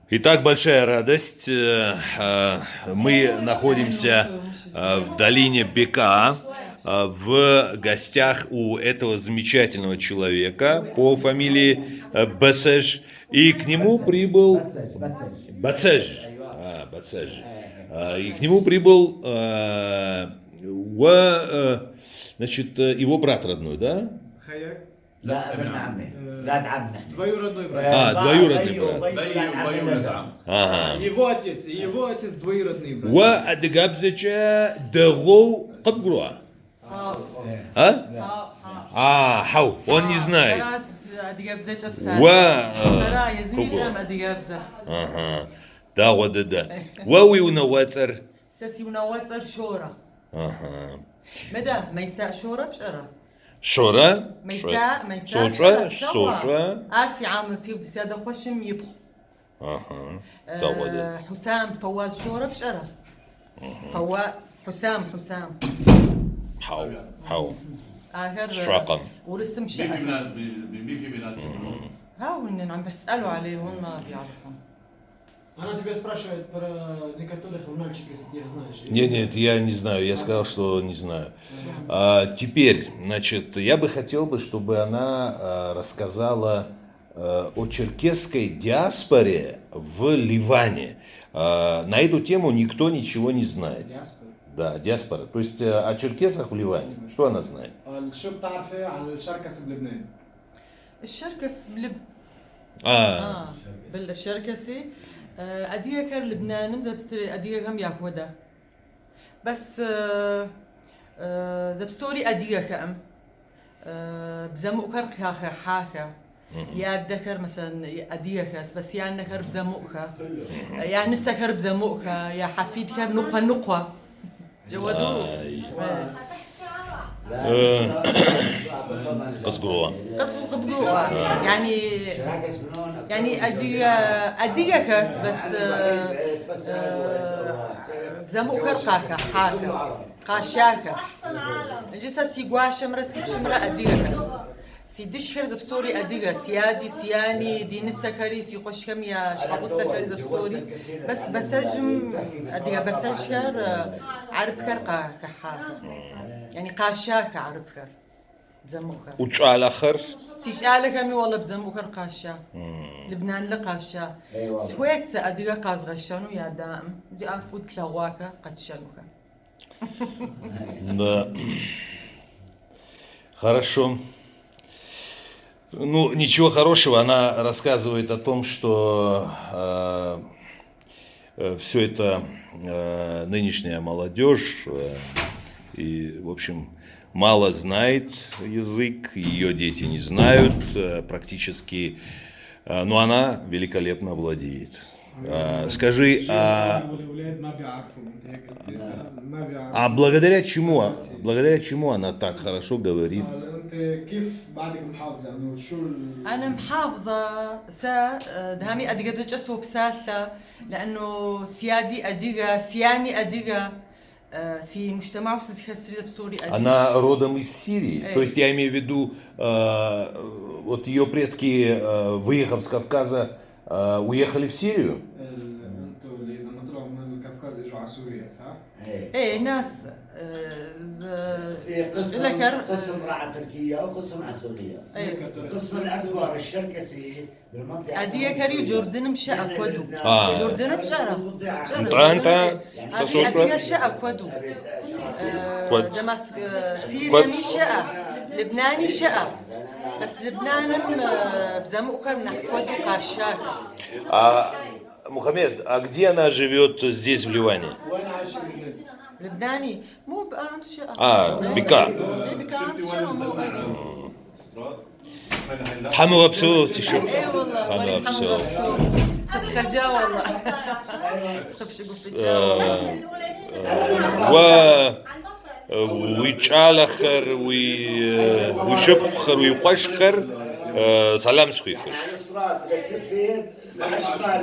Итак, большая радость. Мы находимся в долине Бека, в гостях у этого замечательного человека по фамилии Бесеж. И к нему прибыл. Бацеж. А, Бацеж. И к нему прибыл значит, его брат родной, да? خيك. لا، ابن عمي، ولاد عمنا. Двоюродной брат. А, двоюродный брат. Ага. Его отец и его отец двоюродные братья. Уэ адыгабзэкӏэ дэгъуэу къыбгурыӏуа? А? А, хьэу, он не знает. Уэ къыбгурыӏуа. Ага. Дэгъуэ дыдэ. Уэ уи унагъуэцӏэр? Сэ си унагъуэцӏэр Шорэ. Ага. Мыдэ, Мейса Шорэ пщӏэрэ? Шорэ? Мейса, Мейса. Сощӏэ, пщӏэрэ? сощӏэ. Ар си عم, си адэ къуэшым ипхъу. Ага. Дэгъуэ дыдэ. Хьусам Фэуаз Шорэ пщӏэрэ? Фэуа, Хьусам, Хьусам. Хьэу, хьэу. Ахэр Сщӏэкъым. урысым щыӏэхэс. ها هن عم بسألوا عليهم، ما بيعرفهم. Она тебя спрашивает про некоторых в Нальчике, если ты их знаешь. Нет, нет, я не знаю. Я сказал, что не знаю. А, теперь, значит, я бы хотел бы, чтобы она рассказала о черкесской диаспоре в Ливане. На эту тему никто ничего не знает. Диаспора. Да, диаспора. То есть о черкесах в Ливане. Что она знает? شو بتعرفي عن الشركس بلبنان؟ الشركس بلب А, اه بالشركسي адыгэхэр Лыбнаным зэпсри адыгэхэм яхуэдэ. Бэс зэпсори адыгэхэӏым. Бзэмыӏухэр къыхахьахэ. Я адэхэр مثلا адыгэхэс, бэс я анэхэр бзэмыӏухэ. Я нысэхэр бзэмыӏухэ, я хьэфидхэр ныкъуэ ныкъуэ. Джэуэду. Ай. Э, Къызгурыӏуа. قص يعني يعني адыгэхэс, бэс бзэмыӏухэр къахахьахэ, къашахэ. Иджы сэ си гуащэмрэ си пщымрэ адыгэхэс. Си дышхэр зэпсори адыгэ, си ади, си ани, ди нысэхэри, си къуэшхэм я щхьэгъусэхэри зэпсори. Бэс бэсэжым адыгэ бэсэжхэр гӏэрыпхэр къахыхьахэ. Yani къашахэ гӏэрыпхэр, бзэмыӏухэр. УчӀалэхэр? Си щӀалэхэми والله бзэмыӏухэр къаша. Лыбнанлы къаша. Схуейт сэ адыгэ къазгъэшэну ядаӏым. Иджы ӏэфӏу тлъэгъуахэ къэтшэнухэ. Да. Хорошо. Ну, ничего хорошего. Она рассказывает о том, что все это нынешняя молодежь и, в общем, мало знает язык, ее дети не знают практически, но она великолепно владеет. Скажи, والأولاد ما بيعرفوا، انت هيك قلت، ما بيعرفوا. а благодаря чему она так хорошо говорит? انت كيف بعدك محافظه، انه شو أنا محافظة سا دهامي адыгэбзэкӏэ сопсалъэ, لأنه си ади адыгэ, си ани адыгэ, си мужтэмау сызыхэсри зэпсори адыгэ. Она родом из Сирии. Эй. То есть я имею в виду, вот ее предки, выехав с Кавказа, уехали в Сирию. انتوا اللي لما طلعوا من الكوكاز اجوا على سوريا، صح؟ إيه، ناس في قسم لكر قسم راح على تركيا وقسم على سوريا. إيه. القسم الاكبر الشركسي بالمنطقه. адыгэхэри Джорданым щыӏэ куэду. А. Джорданым пщӏэрэ? Нтӏэ, нтӏэ. Адыгэ адыгэ щыӏэ куэду. Куэд. Дамаск, Сириеми щыӏэ, Лыбнани щыӏэ. Бэс Лыбнаным бзэмыӏухэр нэхъ куэду къашахэ. А, Мухаммед, а где она живет здесь, в Ливане? وين عايشه بلبنان؟ لبناني مو بقى شقة. А, Бека. إيه، بقاع شقة مو Тхьэм уигъэпсэу, си шыпхъу. ايه والله. Тхьэм وليد уигъэпсэу. سبخجا والله سخب Уэ уи кӏалэхэр, уи шыпхъухэр, уи къуэшхэр сэлам схуехыж. على الصراط بدك تلفي على الشمال.